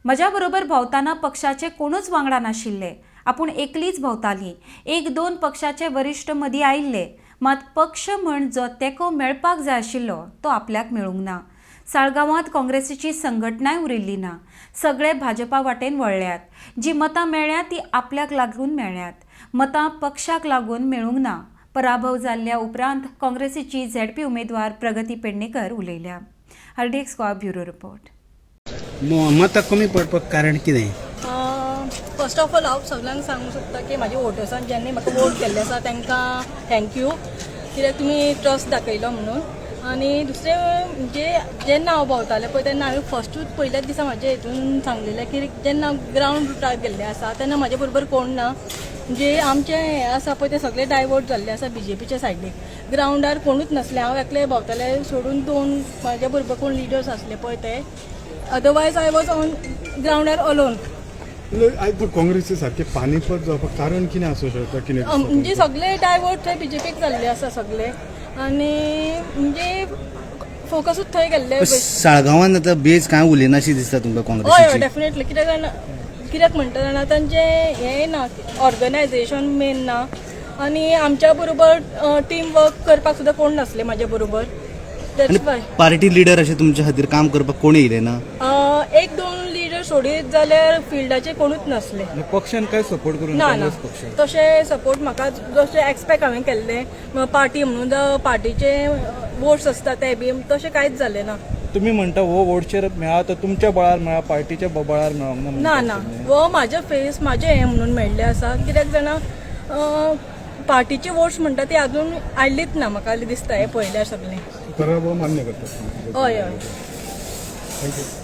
म्हज्या बरोबर भोंवतना पक्षाचे कोणूच वांगडा नाशिल्ले. आपूण एकलीच भोंवताली. एक दोन पक्षाचे वरिश्ठ मदीं आयिल्ले, मात पक्ष म्हण जो तेंको मेळपाक जाय आशिल्लो तो आपल्याक मेळूंक ना. साळगांवांत काँग्रेसीची संघटनाय उरिल्ली ना. सगळे भाजपा वाटेन वळ्ळ्यात. जी मतां मेळ्ळ्यात ती आपल्याक लागून मेळ्ळ्यात, मतां पक्षाक लागून मेळूंक ना. पराभव जाल्ल्या उपरांत काँग्रेसीची झेडपी उमेदवार प्रगती पेडणेकर उलयल्या. RDX Goa, bureau report. मतां कमी पडपाक कारण कितें? फर्स्ट ऑफ ऑल, हांव सगल्यांक सांगूंक सोदता की म्हाज्या वोटर्सान ज्यांनी म्हाका वोट केल्ले आसा तांकां thank you, कित्याक तुमी ट्रस्ट दाखयलो म्हणून. आनी दुसरें म्हणजे जेन्ना हांव भोंवतालें पळय तेन्ना हांवें फस्टूच पयल्याच दिसा म्हाज्या हितून सांगलेलें की जेन्ना हांव ग्रावंड रुटार गेल्लें आसा तेन्ना म्हाजे बरोबर कोण ना. म्हणजे आमचें हें आसा पळय तें सगळें डायवर्ट जाल्लें आसा बीजेपीच्या सायडीक. ग्रावंडार कोणूच नासलें, हांव एकलें भोंवतालें सोडून दोन म्हाज्या बरोबर कोण लिडर्स आसले पळय ते. Otherwise I was on ग्रावंडार alone. आयज पूण काँग्रेसी सारकें पानीपत जावपाक कारण कितें आसूं शकता, कितें दिसता म्हणजे तुमकां? सगळे डायवर्ट थंय बीजेपीक जाल्ले आसा सगळे आनी म्हणजे फोकसूच थंय गेल्ले. साळगांवान आतां बेज कांय उलयनाशी दिसता तुमकां हय हय, काँग्रेसीची? डेफिनेटली. कित्याक जाणा, कित्याक म्हणटा जाणा, तांचें हें ना, ऑर्गनायजेशन मेन ना आनी आमच्या बरोबर टीम वर्क करपाक सुद्दां कोण नासले म्हाज्या बरोबर. That's आनी वाय. पार्टी लिडर अशें तुमच्या खातीर काम करपाक कोण येयले ना? एक दोन लिडर सोडीत जाल्यार फिल्डाचे कोणूच नासले. आनी पक्षान काय सपोर्ट करून ना ना. काँग्रेस पक्षान? तशें सपोर्ट म्हाका जशें एक्सपेक्ट हांवें केल्लें पार्टी म्हणून, पार्टीचे वोट्स आसता ते बी, तशें कांयच जालें ना. तुम्ही म्हणता हो वोटशेर मेळा तर तुमच्या बळार मेळा, पार्टीच्या बळार मेळोंक ना ना. म्हणटा ना. तुमी. हो म्हाजे फेस, म्हाजें हें म्हणून मेळ्ळें आसा. कित्याक जाणा, पार्टीचे वोट्स म्हणटा ती अजून आयलीच ना म्हाका दिसता हें पळयल्यार सगळें. पराभव मान्य करतात? हय हय. Thank you.